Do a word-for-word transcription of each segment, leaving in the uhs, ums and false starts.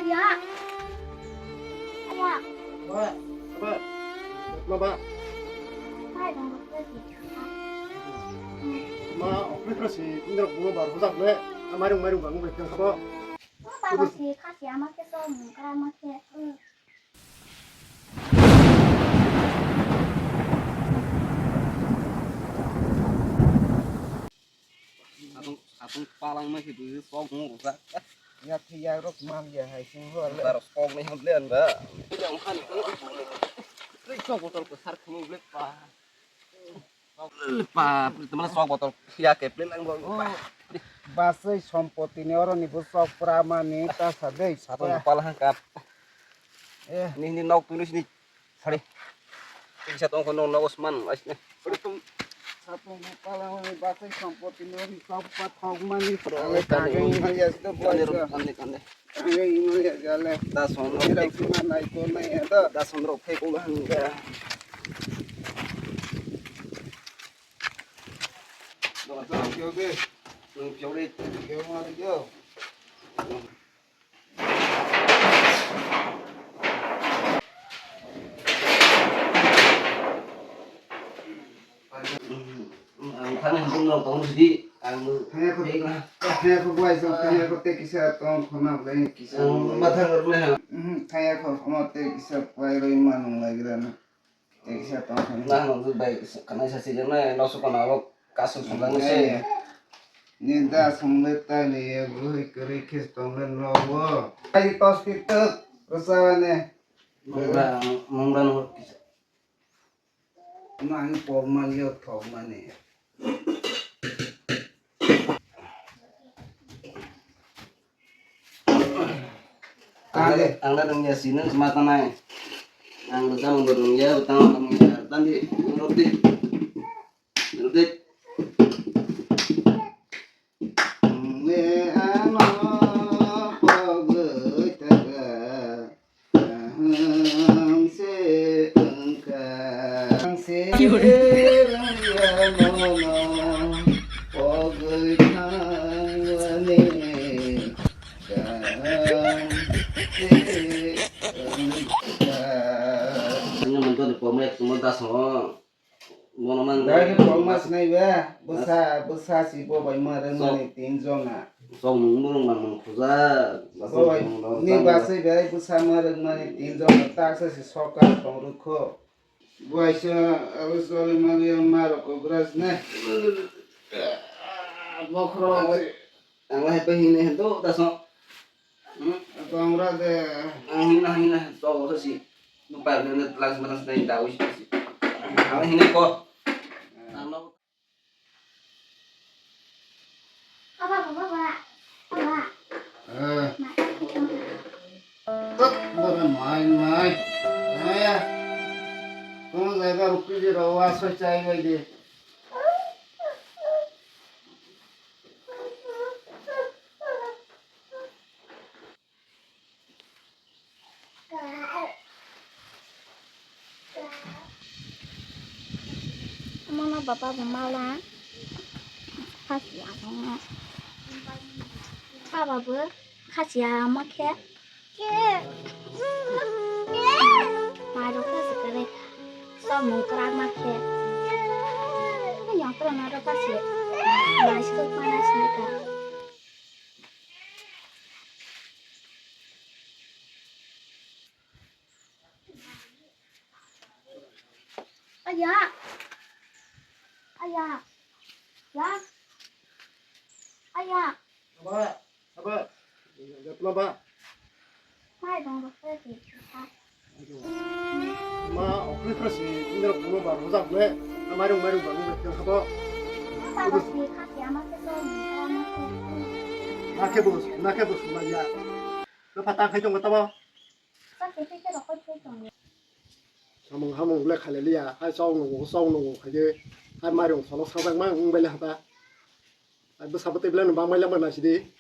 Aya. Aya. Ba, ba. Ma ba. Mai dong ba. Ma, okre kre si, indra bunga bar hojak le. Mairung, mairung bang bai tang khabo. Ba ba si, khasi ama khe so, mung kra ama khe. Satung, satung palang ma si bui sok mo sa. Ya thi ya rok man ya hai sing ho le. Bar sok ni ham le an ba. Yang han ko. Sok botol ko sar khmu le pa. Pa, teman sok botol ya ke plin ang bo. Basai sompoti ni oro ni bo sok pra mani ta sa dei. Satung pala hang kap. Eh. Ni, ni nok tu ni sini. Sorry. Ini satu ko nok, nok Osman, ais ne. Satung, satung pala mani basai sompoti ni oro ni sok pa thok mani. Bro, ale kani. Kani, kani. Kande, kande. Ang imo ya jale. Da son rok. Ira thek. Sima nai ko nai ya da. Da son rok thek ko hang ya. Do ta kyo de. Nung kyo de. Kyo ma de kyo. Ang thani hapung nong tong sidi, ang thani ko, thani ko buai jong, thani ko te kisa tong khona ble kisa. Ang mathang rok le ha. Hmm, thani ko mo te kisa buai roi manung lai gira na. Te kisa tong khona. Na no bai kana sa si jana no so kana ro kasu sung lang se. Ni da sung le ta ni ye gui kri kis tong le no wo. Ai tos ki tuk, rasa ne. Mungla, mungla no kisa. Nang pokma liyo thokmani. Ang le, ang le rwngya sino sma tanai. Ang le samung bo rwngya, utang rwngya, tandi, rwdi. Rwdi. Ang le ano pogwi taga. Kaham se wngkha. Ang se wngya mono pogwi thangmani kaham se wngkha. Ani montoni pomrek tumo daso. Bono mang dai ke tong mas nai ba, bwsa, bwsa si bo bai ma rwng mani tin jona. Sok mung mung mang mung khuja. Bo bai ni basai bai bwsa ma rwng mani tin jona, tak sa si sokar tong rwkho. Bo aisa abo soli ma rwng ma rwkho gras ne. Bokhro. Ang hai pa hini hento daso. Hmm? Tong ra de. Ang hini hini to si. Mo pa de ne lang ma tas dai da wi si. Ang hini ko. Ang no. Baba, baba, baba. Eh. Tuk, baba, mai, mai. Mai ya. Tong jai ba rukui de ro wa so chai bai de. Omono baba bo mala khasiya tongo. Baba bo khasiya omo khe. Mairok khe se kwrwi samung kwrak ma khe. Ani ongkhorok no ro basi naisuk ma naisuk kha. Aya. Aya. Ya. Aya. Aba, aba. Jatma ba. Mai dong ba khe. Ma, office khe si, indra buno ba rojak le. Mairung, mairung ba rojak le khabo. Ba ba si kha si ama khe to. Na khe bus, na khe bus ma ya. Lo pata khai tong tabo. Samung hamung le khaileliya, hai chao nungo, chao nungo khaide, hai mairung solo sajak ma wng bai le hata. Hai bwsa bwtwi belai no bangmai langma naisidi.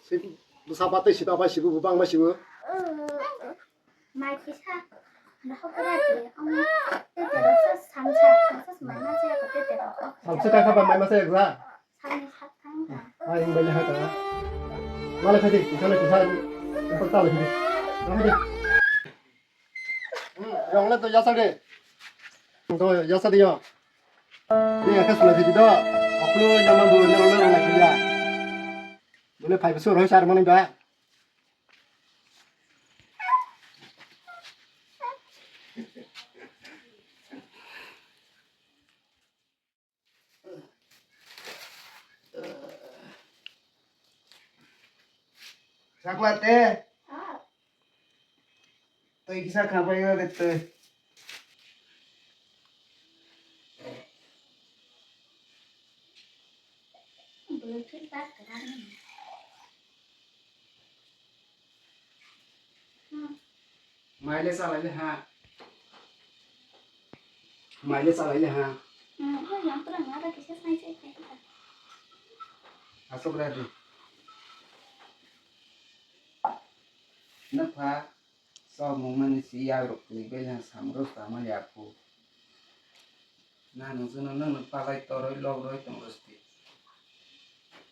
Si bwsa bwtwi si baba sibu, bo bangma sibu. Mai kisa, nohok kora di, ang tete rok sa samsa, samsa mai ma se ko tete rok. Samsa ka kha ba mai ma se ekla. Sani sathang ka. Hai, ang bai le hata. Mala khaide, kisa na kisa. Rong le to yasa de. To yasa de yo. Ni aka sula de do. Aklo nama bu ne rong le rong le ya. Bole phai bu sur hoi sar mani ba. Sakla te. Twi kisa kha pai de twi. Bluetooth ta kwrwng. Mai le chalai le ha. Mai le chalai le ha. Hmm, hoi yang pura ngara kisa sai sai khai ta. Asok ra di. Nokha sok mung mani si yak rok twi bai le ha samro tama ya phu. Nang nung jono nung nung palai toroi lok roi tong rwsti.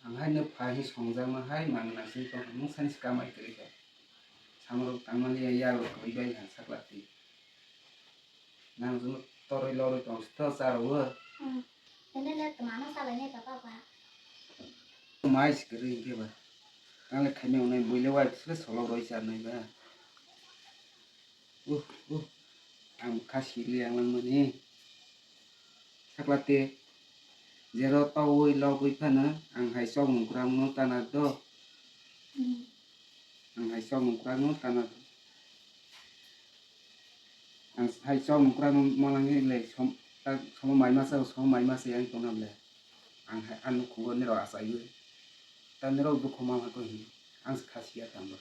Ang hai nw phai hi songjakma hai mang nang sing tong mung sani si kamai kwrwi kha. Samrok tangmani ya yak rok kwrwi bai kha sakla twi. Nang jono toroi lok roi tong si to cha rw. Hmm. Nene le twmano salai nai papa ba. Mai si kwrwi hwnkhe ba. Tang le khaimya wngnai buile wai sle solok roi charnai ba. Uh, uh, ang kha sili ang langmani. Sakla te, jero togwi logwi phano ang hai chokmung kwrwngno tana do. Hmm. Ang hai chokmung kwrwngno tana do. Ang hai chokmung kwrwngno malangwi le som-, ta-, somo mai masa, somo mai masa yang tongna le. Ang hai, ang nukhungo nirok achaiwi. Ta nirok dukhu ma hako hin. Ang se kha siya tangbo.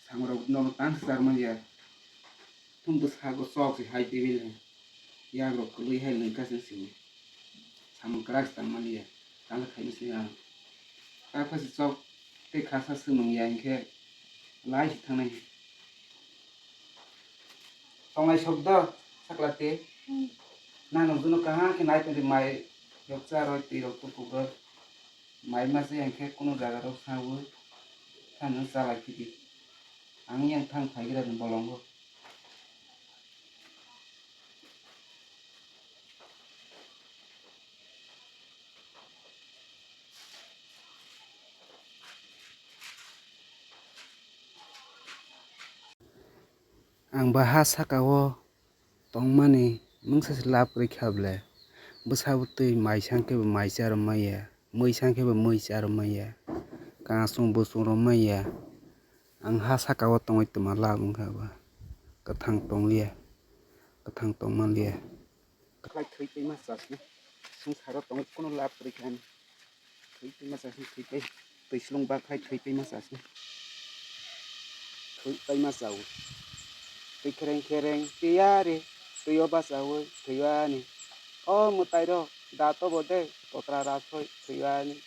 Samrok nono tang sar manya. Thum bwskango chok se hai table hai. Yak rok kwlwi hai lwngkha se sini. Samung kwrak se tang manya. Tang khaini sini ang. Ta pha se chok tei khasa swmwng ya hinkhe lai se thangnai. Tongnai sok do, sakla te. Hmm. Nang nung jono kaham khe nai tongdi mai rok cha roi twi rok tuku bo. Mai ma se yang khe kuno jaga rok sawi. Thang nung chalai khidi. Ang yang thang phai gra ni bolongo. Ang ba ha saka o tongmani mungsa se lab kwrwi kha ble. Bwsa bo twi mai sang khe bo mai cha rw manya, mui sang khe bo mui cha rw manya, kasung busung rw manya. Ang ha saka o tongwi twma lab wng kha ba. Kwthang tong liya, kwthang tong man liya. Khlai thwi twi ma chasna. Swng saro tongwi kuno lab kwrwi kha ani. Thwi twi ma chasna, thwi twi. Twi slung ba khlai thwi twi ma chasna. Thwi twi ma chao. Twi khereng khereng tiyari. Twi o bachawi thwi o ani. O mwtai rok da tobo de kotra rasoi thwi o ani.